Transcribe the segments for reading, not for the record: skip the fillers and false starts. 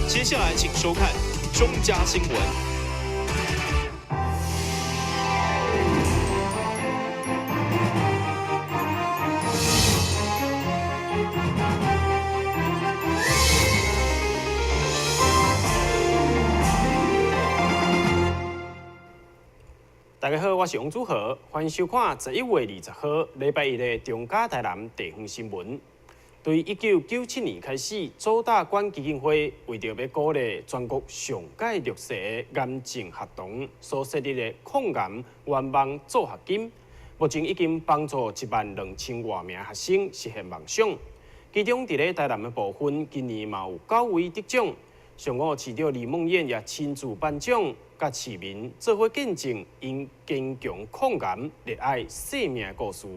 接下來請收看中嘉新聞。大家好，我是王祖豪，歡迎收看11月20號禮拜一的中嘉台南地方新聞。對1997年開始，祖大觀基金會為著欲鼓勵全國上蓋弱勢的癌症學童所設立的抗癌圓夢助學金，目前已經幫助1萬2千外名學生實現夢想。其中，佇咧台南的部分，今年嘛有九位得獎。上午市長李孟諺也親自頒獎，佮市民做伙見證𪜶堅強抗癌、熱愛生命的故事。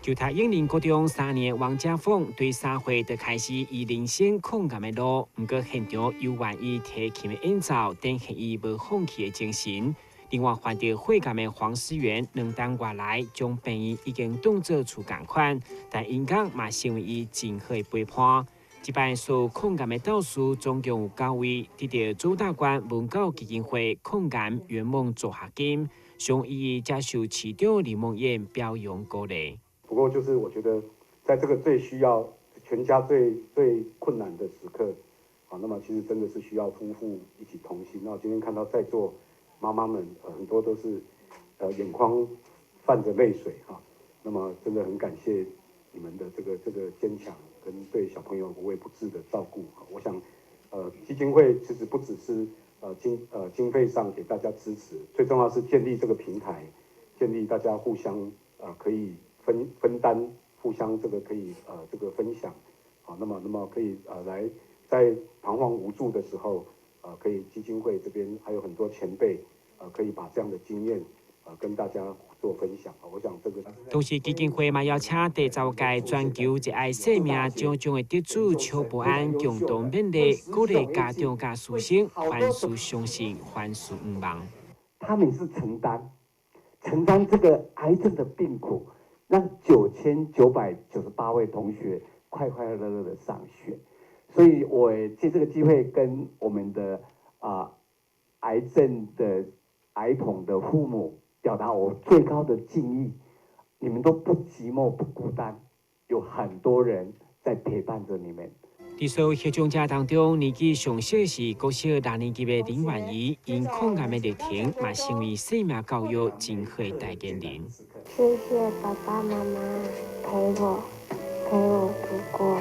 就讀永寧國中3年的王家鳳，對3歲就開始伊人生抗癌的路，毋過現場猶原伊提琴的演奏，展現伊無放棄的精神。另外，患著血癌的黃思源，2冬外來將病院已經當做厝仝款，但音樂嘛成為伊真好的陪伴。這擺所有抗癌的鬥士總共有九位，得著祖大觀文教基金會抗癌圓夢助學金，上一一接受市長李孟諺表揚鼓勵。不過，就是我覺得，在這個最需要全家最最困難的時刻，啊，那麼其實真的是需要夫婦一起同心。那我今天看到在座媽媽們，很多都是，眼眶泛着淚水，哈，那麼真的很感謝你們的這個堅強跟對小朋友無微不至的照顧。我想，基金會其實不只是經費上給大家支持，最重要是建立這個平台，建立大家互相可以分擔，互相這個可以這個分享，好，那麼可以來在彷徨無助的時候，可以基金會這邊還有很多前輩，可以把這樣的經驗跟大家做分享。我想這個。同時，基金會嘛邀請第十屆全球熱愛生命獎項的得主邱伯安共同勉勵，鼓勵家長佮師生，凡事相信，凡事毋忘。他們是承擔這個癌症的病苦，讓9998位同學快快樂樂的上學。所以我借這個機會跟我們的癌症的癌童的父母表達我最高的敬意，你們都不寂寞不孤單，有很多人在陪伴着你們。佇所有獲獎者當中，年紀上小是國小六年級的林婉儀，𪜶抗癌的歷程嘛成為生命教育真好的代言人。謝謝爸爸媽媽陪我度過。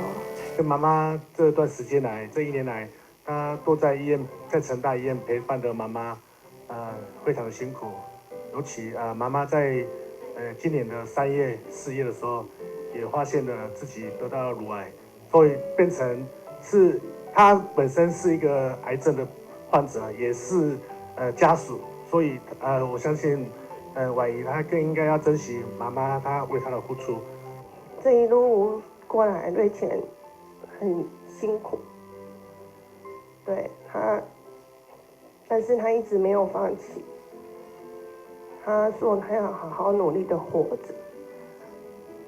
跟媽媽這段時間來，這一年來，她都在醫院，在成大醫院陪伴着媽媽，非常的辛苦。尤其媽媽在今年的3月、4月的時候，也發現了自己得到了乳癌，所以變成是她本身是一個癌症的患者，也是家屬，所以我相信婉儀她更應該要珍惜媽媽她為她的付出。這一路過來，瑞乾很辛苦，對他，但是他一直沒有放棄。他說他要好好努力的活着，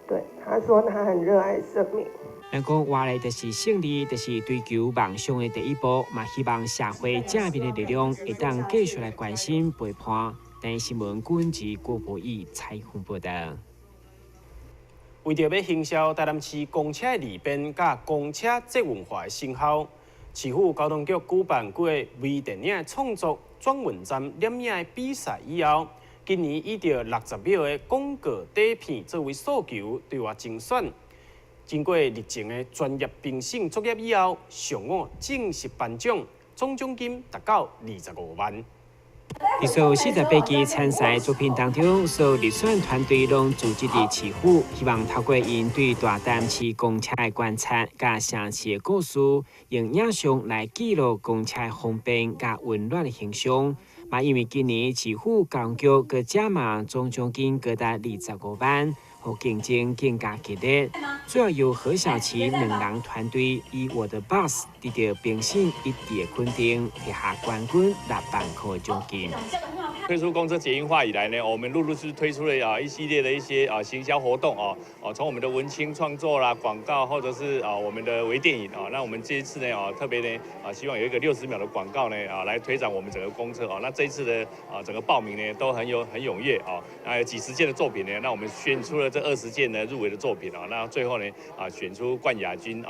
對，他說他很熱愛生命。人講活咧就是勝利，就是追求夢想的第一步。嘛，希望社會正面的力量會當繼續來關心陪伴。台新聞軍事郭博義採訪報道。為著欲行銷台南市公車的利便佮公車捷運化的成效，市府交通局舉辦幾個微電影創作轉運站攝影的比賽以後，今年以著60秒的廣告短片作為訴求對外徵選。經過日前的專業評審作業以後，上午正式頒獎，總獎金達到25萬。佇所有48支參賽作品當中，所有入選團隊攏組織佇市府，希望透過𪜶對大台南市公車的觀察佮城市的故事，用影像來記錄公車的方便佮溫暖的形象。嘛，因為今年市府交通局閣加碼總獎金高達25萬，予競爭更加激烈。主要由何小琪兩人團隊以我的 bus 得著評審一致的肯定，提下冠軍6萬塊的獎金。推出公車捷運化以來呢，我們陸陸續續推出了一系列的一些行銷活動哦，從我們的文青創作啦、廣告，或者是我們的微電影啊，那我們這一次呢特別呢希望有一個60秒的廣告呢來推展我們整個公車哦。那這一次的整個報名呢都很踴躍啊，那有幾十件的作品呢，那我們選出了這20件呢入圍的作品啊，那最後呢選出冠亞軍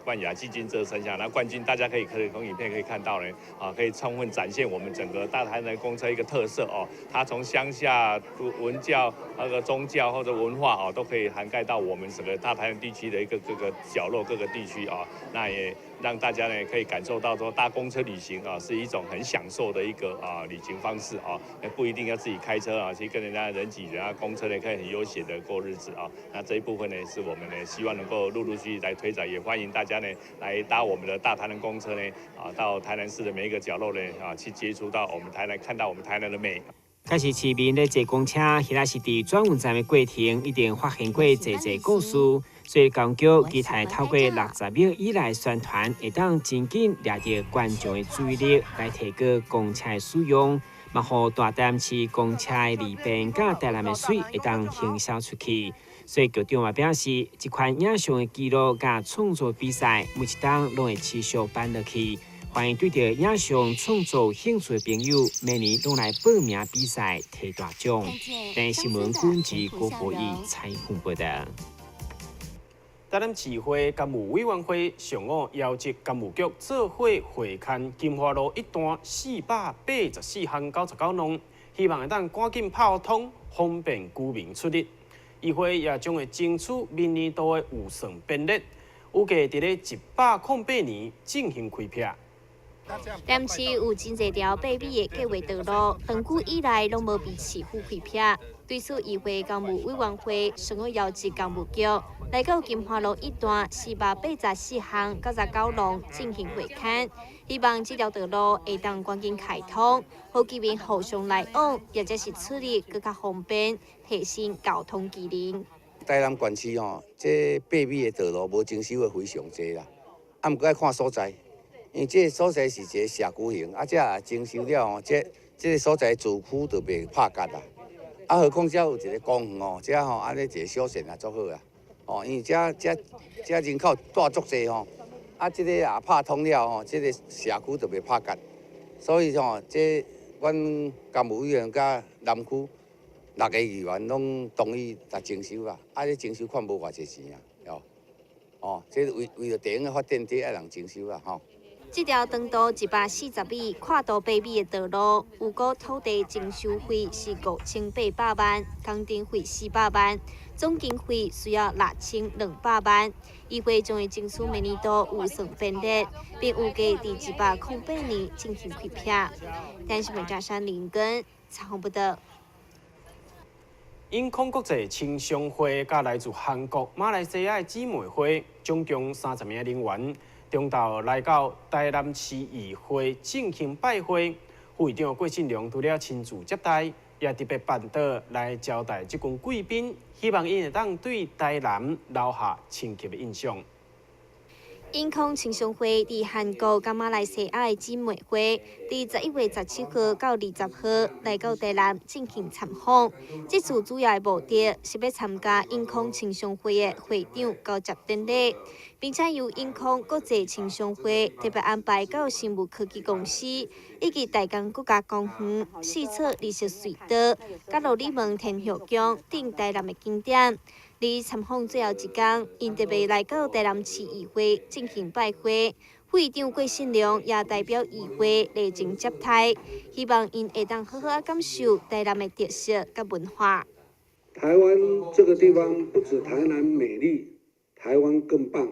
冠亞季軍這三項，那冠軍大家可以從影片可以看到呢可以充分展現我們整個大台南公車一個特色哦，它從鄉下文教、那個宗教或者文化哦，都可以涵蓋到我們整個大台南地區的一個各個角落、各個地區啊。那也讓大家呢可以感受到說搭公車旅行啊是一種很享受的一個旅行方式啊，不一定要自己開車啊，其實跟人家人擠人啊，公車呢可以很悠閒的過日子啊。那這一部分呢是我們呢希望能夠陸陸續續來推展，也歡迎大家呢來搭我們的大台南公車呢到台南市的每一個角落呢去接觸到我們台南，看到我們台南的美。開始市民咧坐公車，彼若是佇轉運站的過程，一定發生過濟濟故事。所以當局期待透過60秒以內宣傳，會當真緊掠著觀眾的注意力，來提高公車的使用，嘛予大台南市公車的利便佮台南的媠會當行銷出去。所以局長嘛表示，這款影像的記錄佮創作比賽，每一冬攏會持續辦落去。歡迎對著影像創作興趣的朋友，每年攏來報名比賽，提大獎。電視新聞軍事郭博義採訪報道。台南市會工務委員會上午邀集工務局做伙會勘金華路一段484巷99弄，希望會當趕緊拍通，方便居民出入。議會也將會爭取明年度的預算編列，預計佇咧108年進行開闢。台南市有真濟條八米的計畫道路，長久以來攏無被市府開闢。對此，議會工務委員會上午邀集工務局來到金華路一段484巷99弄進行會勘，希望這條道路會當趕緊開通，予居民互相來往，或者是出入閣較方便，提升交通機能。台南縣市吼，這八米的道路無徵收的非常濟啦，啊，毋過愛看所在。因為這个所在是一个社區型，啊，這若徵收了吼，這个所在住區就袂拍結啦。啊，何況遮有一個公園哦，遮吼按呢一个小線也足好啊。哦，因為遮人口蹛足濟吼，啊，這个若拍通了吼，這个社區就袂拍結。所以吼，這阮工務委員佮南區六个議員攏同意來徵收啦。啊，這徵收款無偌濟錢啊，哦，哦，這為著地方的發展，這愛人徵收啦，吼。這條長度140米、闊度8米的道路，預估土地徵收費是5800萬，工程費400萬，總經費需要6200萬。議會將會爭取明年度預算編列，並預計佇108年進行開闢。電視媒體林根採訪報導。永康國際青商會佮來自韓國、馬來西亞的姊妹會，總共30名人員，中晝來到台南市議會進行拜會，副議長郭信良除了親自接待，也特別辦桌來招待這群貴賓，希望𪜶會當對台南留下深刻的印象。永康青商會佇韓國佮馬來西亞的姊妹會，佇11月17號到20號來到台南進行參訪。這次主要的目的是欲參加永康青商會的會長交接典禮，並且由永康國際青商會特別安排到生物科技公司以及大江國家公園、四草綠色隧道、佮鹿耳門天后宮等台南的景點。佇參訪最後一工，𪜶特別來到台南市議會進行拜會。副議長郭信良也代表議會熱情接待，希望𪜶會當好好仔感受台南的特色佮文化。台灣這個地方不止台南美麗，台灣更棒。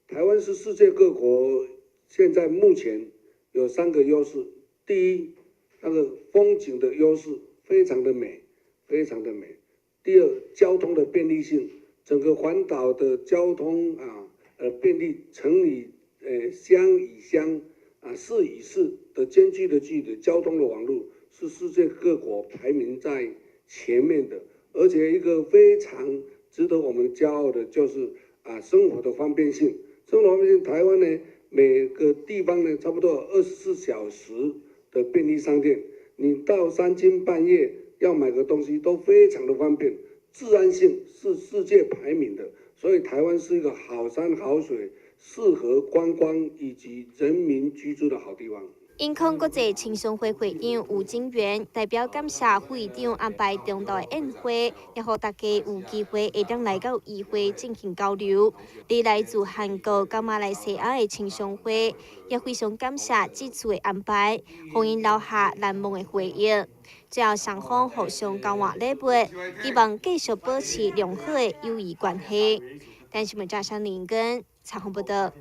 台灣是世界各國現在目前有三個優勢：第一，那個風景的優勢非常的美，非常的美；第二，交通的便利性，整個環島的交通啊，便利，城與鄉與鄉啊，市與市的間距的距離，交通的網路是世界各國排名在前面的。而且一個非常值得我們驕傲的，就是啊，生活的方便性。生活方便性，台灣呢，每個地方呢，差不多24小時的便利商店。你到三更半夜要買個東西都非常的方便，治安性是世界排名的，所以台灣是一個好山好水、適合觀光以及人民居住的好地方。英康國際青商會會長吳金元代表感謝副議長安排重大宴會，也予大家有機會會當來到議會進行交流。而來自韓國佮馬來西亞的青商會也非常感謝這次的安排，予𪜶留下難忘的回憶。最後雙方互相交換禮物，希望繼續保持良好的友誼關係。台視新聞張湘玲跟采訪報道。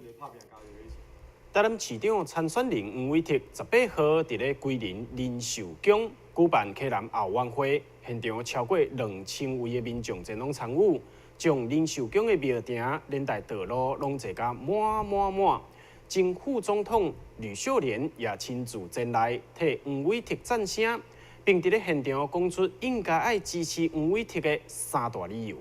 台南市長參選人黃偉哲18號佇咧歸仁仁壽宮舉辦溪南後援會，現場超過2000位的民眾前往參與，將仁壽宮的廟埕連帶道路攏坐甲滿滿滿。前副總統呂秀蓮也親自前來替黃偉哲贊聲，並佇咧現場講出應該愛支持黃偉哲的三大理由。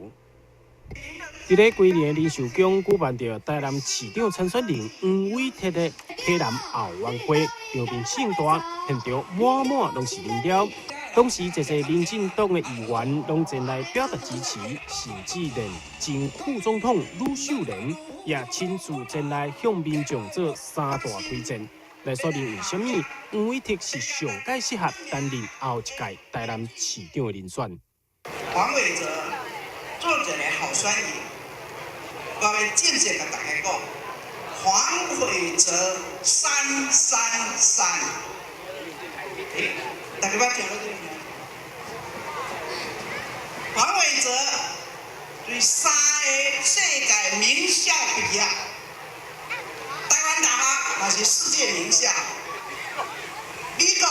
佇咧歸仁仁壽宮舉辦著台南市長參選人黃偉哲的溪南後援會，場面盛大，現場滿滿攏是人潮。當時濟濟民進黨的議員攏前來表達支持，甚至連前副總統呂秀蓮也親自前來向民眾做三大推薦，來說明為啥物黃偉哲是上蓋適合擔任後一屆台南市長的人選。黃偉哲做一个候選人，我欲正式共大家講，黃偉哲333。欸，大家捌聽過這個名？黃偉哲對三个世界名校畢業，台灣大學嘛是世界名校，美國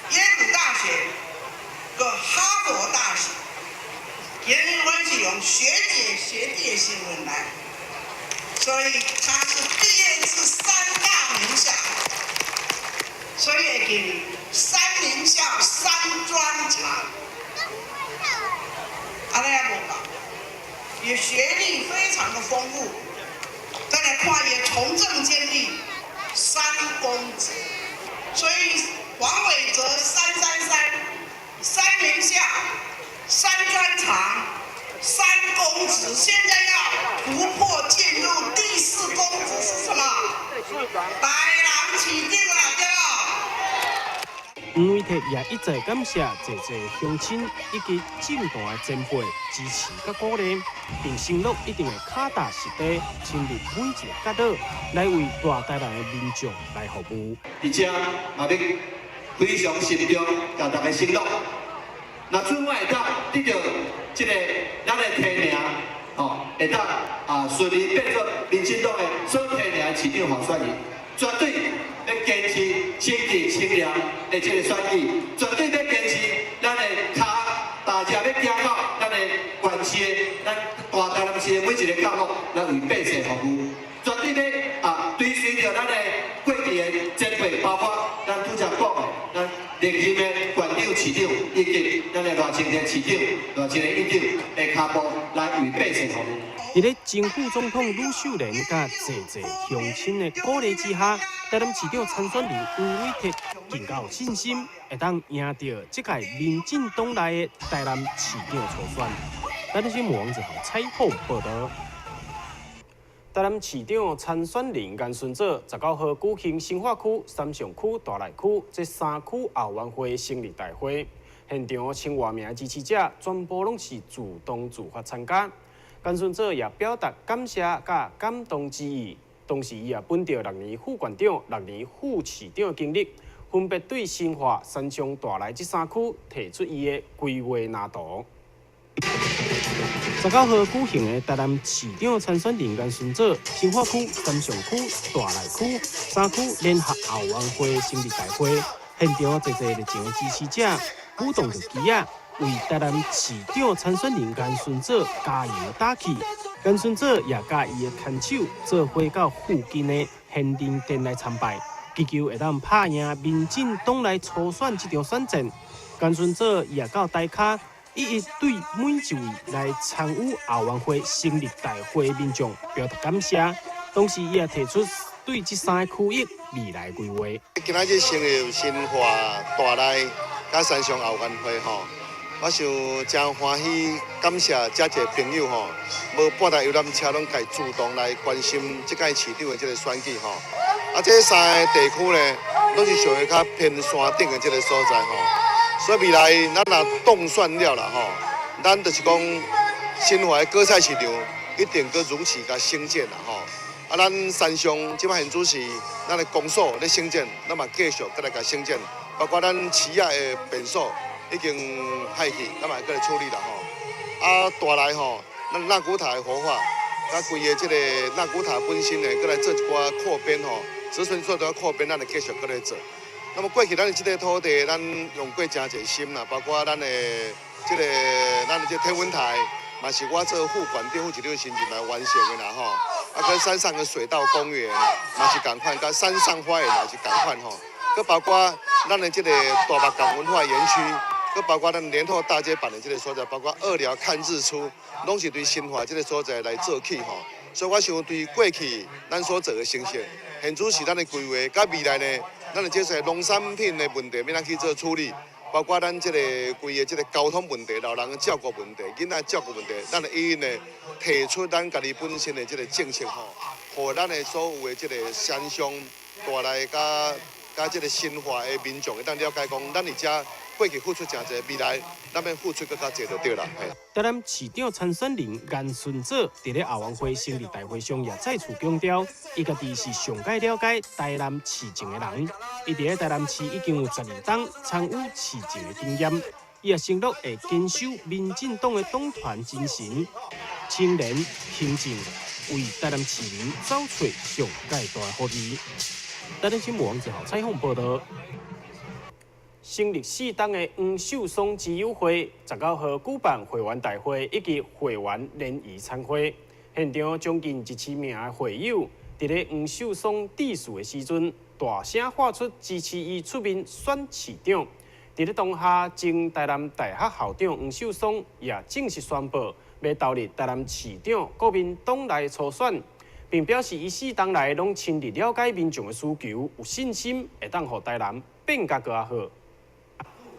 耶魯大學、閣哈佛大學。因為阮是用學姐學弟的身份來，所以他是畢業自三大名校，所以會記三名校三專長，按呢也無夠，伊學歷非常的豐富，再來看伊從政經歷三公職，所以黃偉哲333，三名校。三專長，三公職，現在要突破進入第四公職是什麼？台南市長啦，對無？黃偉哲也一再感謝濟濟鄉親以及政壇的前輩支持佮鼓勵，並承諾一定會腳踏實地，深入每一个角落，來為大台南的民眾來服務。佇遮嘛欲非常慎重，共大家承諾。若準我會當得著這个咱的提名，吼，會當啊順利變做民進黨的所提名的市長候選人，絕對欲堅持清潔清廉的這个選舉，絕對欲堅持咱的跤踏車欲行到咱的縣市的咱大台南市的每一个角落，來為百姓服務，絕對欲啊追隨著咱的過去的前輩，包括咱拄才講的咱歷任的縣長、市長，以及咱的賴清德市長、賴清德院長的跤步來為百姓服務。佇咧前副總統呂秀蓮佮濟濟鄉親的鼓勵之下，台南市長參選人黃偉哲更較有信心，會當贏著這屆民進黨內的台南市長初選。台視新聞王子豪採訪報導。台南市長參選人顏順祖19號舉行新化區、三重區、大內區這三區後援會成立大會，現場千外名支持者全部攏是自動自發參加。顏順祖也表達感謝佮感動之意，同時伊也本著6年副縣長、6年副市長的經歷，分別對新化、三重、大內這三區提出伊的規劃藍圖。19號舉行的台南市長參選人顏順祖新化區、三重區、大內區三區聯合後援會成立大會，現場濟濟熱情的支持者舞動著旗仔，為台南市長參選人顏順祖加油打氣。顏順祖也佮伊的牽手做伙到附近的賢人殿來參拜，祈求會當拍贏民進黨內初選這場選戰。顏順祖也到台跤，一一對每一位來參與後援會成立大會民眾表達感謝，同時伊也提出對這三个區域未來規劃。今仔日成立新化大內佮山上後援會吼，我想誠歡喜，感謝遮濟朋友吼，無半台遊覽車攏家主動來關心這屆市長的這个選舉吼。啊，這三个地區呢，攏是屬於較偏山頂的這个所在吼，所以未來咱若當選了啦吼，咱就是講新化的果菜市場一定閣如期共興建啦吼。啊，咱山上這擺現主是咱的公所咧興建，咱嘛繼續閣來共興建，包括咱市仔的便所已經歹去，咱嘛閣來處理啦吼。啊，大內吼，咱納骨塔的活化，佮規个這个納骨塔本身呢，閣來做一寡擴編吼，子孫做著擴編，咱會繼續閣來做。那麼過去咱的這个土地，咱用過誠濟心啦，包括咱的這个咱的這天文台，嘛是我做副館長、副市長時陣來完成的啦吼。啊，佮山上的水道公園嘛是仝款，佮山上花園也是仝款吼。閣包括咱的這个大目港文化園區，閣包括咱聯拓大街辦的這个所在，包括二寮看日出，攏是對新化這个所在來做起吼。所以我想對過去咱所做的成績，現主是咱的規劃，佮未來呢，咱的這些農產品的問題，欲按怎去做處理，包括咱這个規个這个交通問題、老人的照顧問題、囡仔照顧問題，咱會一一呢提出咱家己本身的這个政策吼，予咱的所有的這个山上大內佮佮這个新化的民眾會當了解講，咱佇遮過去付出誠濟，未來咱欲付出閣較濟就對啦。台南市長參選人顏順祖佇咧後援會成立大會上也再次強調，伊家己是上蓋了解台南市情的人。伊佇咧台南市已經有12冬參與市政的經驗，伊也承諾會堅守民進黨的黨團精神，清廉勤政，為台南市民走出上蓋大的福利。台南新聞王志豪採訪報導。成立四冬的黃秀松之友會，19號舉辦會員大會以及會員聯誼餐會。現場將近1000名的會友，佇咧黃秀松致辭的時陣，大聲喊出支持伊出面選市長。佇咧當下，前台南大學校長黃秀松也正式宣布，欲投入台南市長國民黨內初選，並表示伊四冬來攏親力了解民眾的需求，有信心會當予台南變甲閣較好。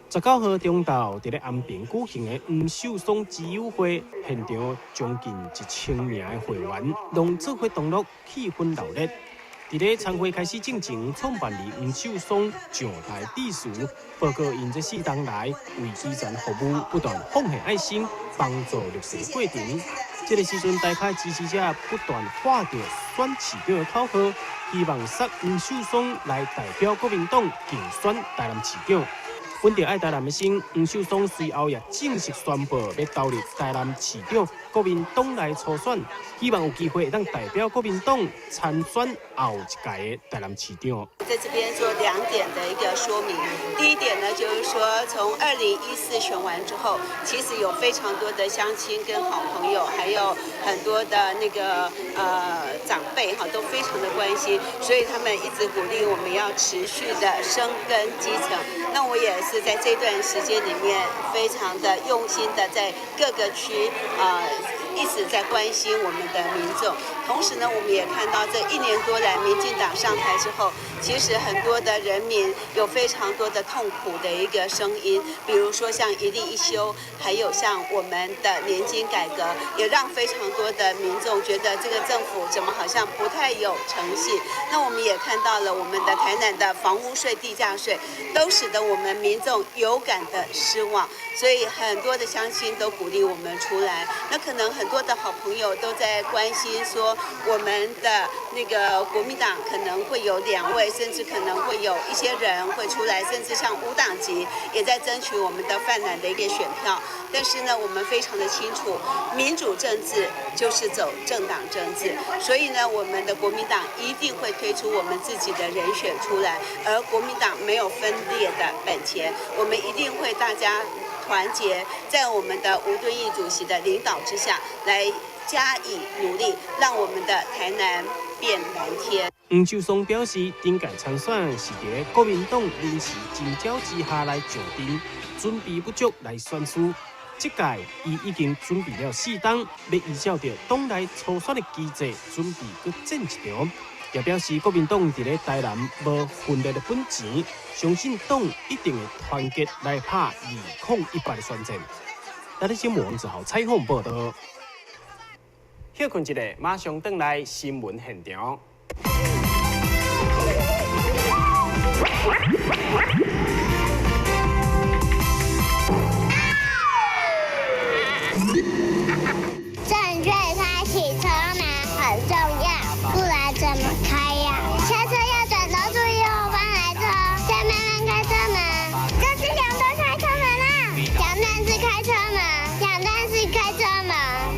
19號中晝，佇咧安平舉行的黃秀松之友會現場，將近1000名的會員攏做伙同樂，氣氛熱烈。佇咧餐會開始進前，創辦人黃秀松上台致辭，報告𪜶這四冬來為基層服務不斷奉獻愛心，幫助弱勢過程。這个時陣，台下支持者不斷喊著選市長的口號，希望煞黃秀松來代表國民黨競選台南市長。本著愛台南的心，黃秀松隨後也正式宣布欲投入台南市長國民黨內初選，希望有機會會當代表國民黨參選後一屆的台南市長。在這邊做兩點的一個說明。第一點呢，就是說從2014選完之後，其實有非常多的鄉親跟好朋友，還有很多的那個長輩哈，都非常的關心，所以他們一直鼓勵我們要持續的深耕基層。那我也是在這段時間裡面，非常的用心的在各個區啊，一直在關心我們的民眾。同時呢，我們也看到這一年多來，民進黨上台之後，其實很多的人民有非常多的痛苦的一個聲音，比如說像一例一休，還有像我們的年金改革，也讓非常多的民眾覺得這個政府怎麼好像不太有誠信。那我們也看到了我們的台南的房屋稅、地價稅，都使得我們民眾有感的失望。所以很多的鄉親都鼓勵我們出來。那可能很多的好朋友都在關心說，我們的那個國民黨可能會有兩位，甚至可能會有一些人會出來，甚至像無黨籍也在爭取我們的泛藍的一個選票。但是呢，我們非常的清楚，民主政治就是走政黨政治，所以呢，我們的國民黨一定會推出我們自己的人選出來，而國民黨沒有分裂的本錢，我們一定會大家團結，在我們的吳敦義主席的領導之下，來加以努力，讓我們的台南變藍天。黃秀松表示，頂屆參選是佇咧國民黨臨時徵召之下來上陣，準備不足來選輸。這屆伊已經準備了四冬，欲依照著黨內初選的機制，準備閣戰一場。也表示國民黨佇咧台南無分裂的本錢，相信黨一定會團結來拍2018的選戰。台視新聞王子豪採訪報導。歇睏一下，馬上轉來新聞現場。正確開啟車門很重要，不然怎麼開呀？下車要轉頭注意後方來車，再慢慢開車門。這是兩段開車門啦，兩段式開車門，兩段式開車門，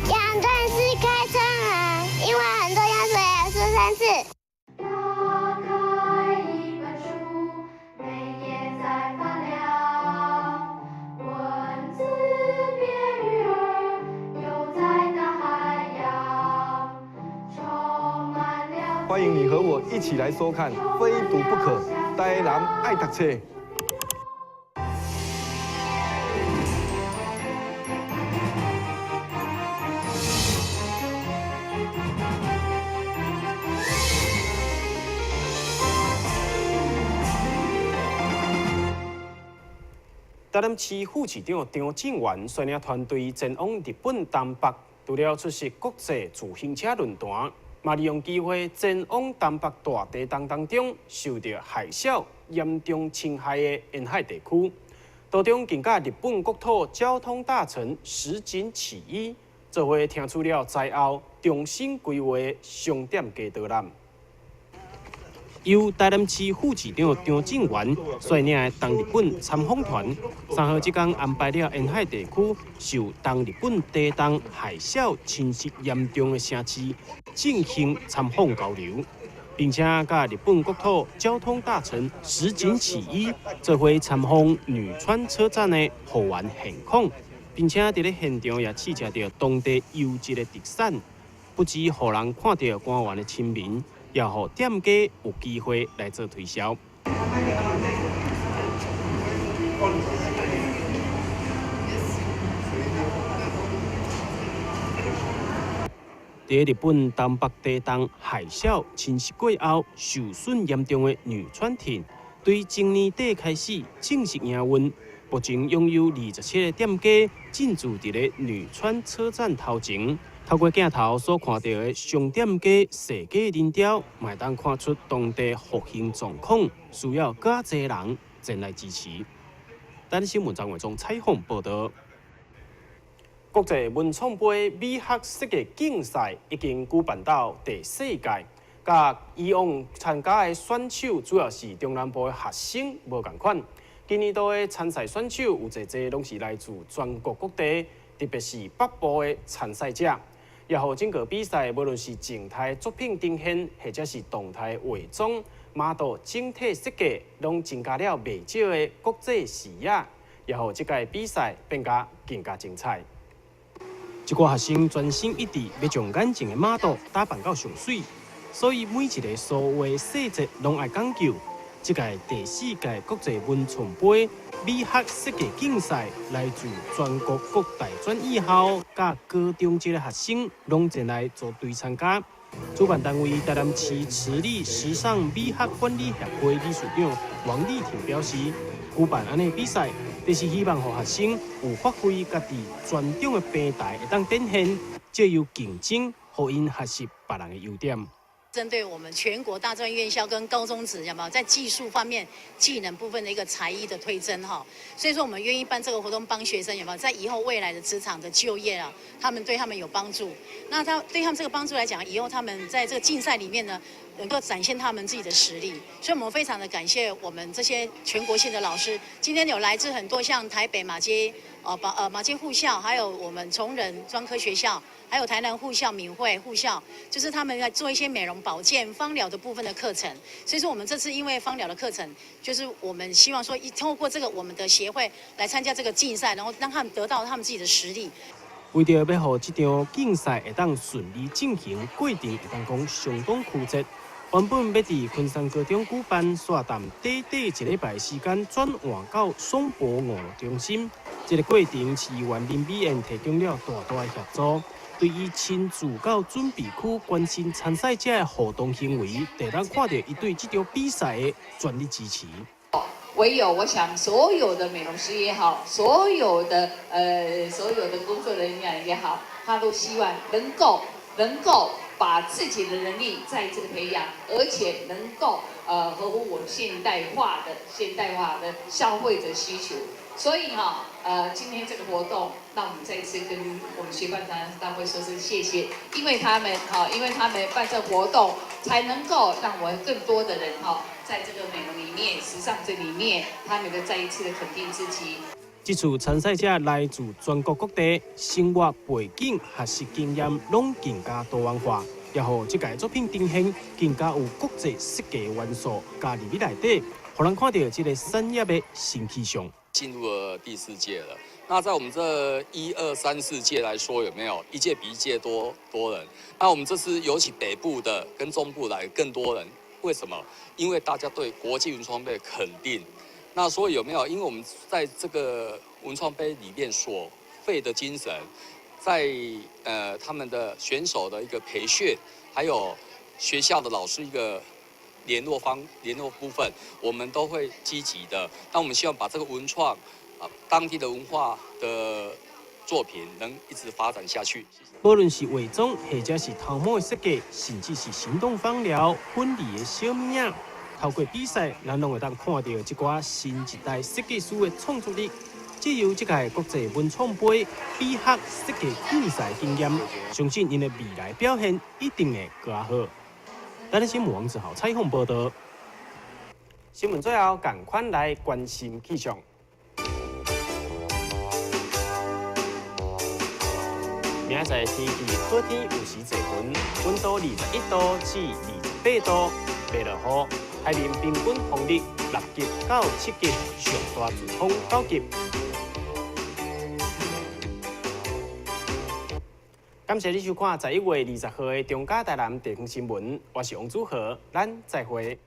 兩段式開車門，因為很重要，所以要說三次。打開一本書，每頁在發亮，文字變魚兒，游在大海洋，充滿了。歡迎你和我一起來收看《非讀不可》，台南愛讀冊。台南市副市長張進源率領團隊前往日本東北，除了出席國際自行車論壇，嘛利用機會前往東北大地震當中受到海嘯嚴重侵害的沿海地區。途中，更佮日本國土交通大臣石井啟一做伙聽取了災後重新規劃商店街導覽。由台南市副市長張進源率領的東日本參訪團，3號這工安排了沿海地區受東日本地震海嘯侵襲嚴重的城市進行參訪交流，並且佮日本國土交通大臣石井啟一做伙參訪女川車站的復原現況，並且佇咧現場也試食著當地優質的特產，不只予人看著官員的親民。也予店家有機會來做推銷。佇日本東北地震海嘯侵襲過後，受損嚴重的女川町，對今年底開始正式營運。目前擁有27个店家進駐佇咧女川車站頭前。透過鏡頭所看到的商店街設計人潮，嘛會當看出當地復興狀況，需要較濟人前來支持。台視新聞張偉忠採訪報導。國際文創盃美學設計競賽已經舉辦到第四屆，佮以往參加的選手主要是中南部的學生，無仝款。今年度的參賽選手有濟濟攏是來自全國各地，特別是北部的參賽者。也予整個比賽，無論是靜態作品呈現，或者是動態畫妝、碼頭整體設計，攏增加了袂少的國際視野，也予這屆比賽變甲更加精彩。一寡學生專心一致，欲將眼前的碼頭打扮到上媠，所以每一个所畫細節攏愛講究。這屆第四屆國際文創盃美學設計競賽，來自全國各大專院校佮高中級的學生，攏前來組隊參加。主辦單位台南市慈利時尚美學管理協會理事長王麗婷表示，舉辦按呢比賽，就是希望予學生有發揮家己專長的平台，會當展現，藉由競爭，予𪜶學習別人的優點。針對我們全國大專院校跟高中職，有沒有在技術方面、技能部分的一個才藝的推甄哈？所以說我們願意辦這個活動，幫學生有沒有在以後未來的職場的就業啊，他們對他們有幫助。那他對他們這個幫助來講，以後他們在這個競賽裡面呢，能夠展現他們自己的實力。所以我們非常的感謝我們這些全國性的老師，今天有來自很多像台北馬偕、馬偕護校，還有我們崇仁專科學校，還有台南護校、敏惠護校，就是他們在做一些美容保健、芳療的部分的課程。所以說，我們這次因為芳療的課程，就是我們希望說，透過這個我們的協會來參加這個競賽，然後讓他們得到他們自己的實力。為著欲予這場競賽會當順利進行，過程會當講相當曲折。原本欲佇昆山高中舉辦，煞耽短短一禮拜時間轉換到松柏娛樂中心。這个過程，市議員林美燕提供了大大的協助。對伊親自到準備區關心參賽者的互動行為，就當看著伊對這場比賽的全力支持。唯有我想，所有的美容師也好，所有的工作人員也好，他都希望能夠把自己的能力再次的培養，而且能夠合乎我們現代化的消費者需求。所以哈，今天這個活動，讓我們再次跟我們協辦單位說聲謝謝，因為他們辦這個活動，才能夠讓我們更多的人哈，在這個美容裡面、時尚這裡面，他們能夠再一次的肯定自己。這次參賽者來自全國各地，生活背景、學習經驗攏更加多元化，也予這屆作品呈現更加有國際設計元素加入佇內底，予人看著這个產業的新氣象。進入了第四屆了。那在我們這一二三四屆來說，有沒有一屆比一屆多多人？那我們這次尤其北部的跟中部來更多人，為什麼？因為大家對國際文創杯肯定。那所以有沒有？因為我們在這個文創杯裡面所費的精神，在他們的選手的一個培訓，還有學校的老師一個聯絡部分，我們都會積極的。那我們希望把這個文創啊，當地的文化的作品能一直發展下去。無論是化妝，或者是頭毛的設計，甚至是行動芳療、婚禮的小物仔，透過比賽，咱攏會當看著這寡新一代設計師的創作力。藉由這屆國際文創盃比學設計競賽經驗，相信𪜶的未來表現一定會閣較好。台視新聞王子豪採訪報導。新聞最後，仝款來關心氣象。明仔載天氣好天，有時濟雲，溫度21度至28度，袂落雨。海面平均風力6級到7級，上大陣風9級。感謝你收看11月20號的中嘉台南地方新聞，我是王祖豪，咱再會。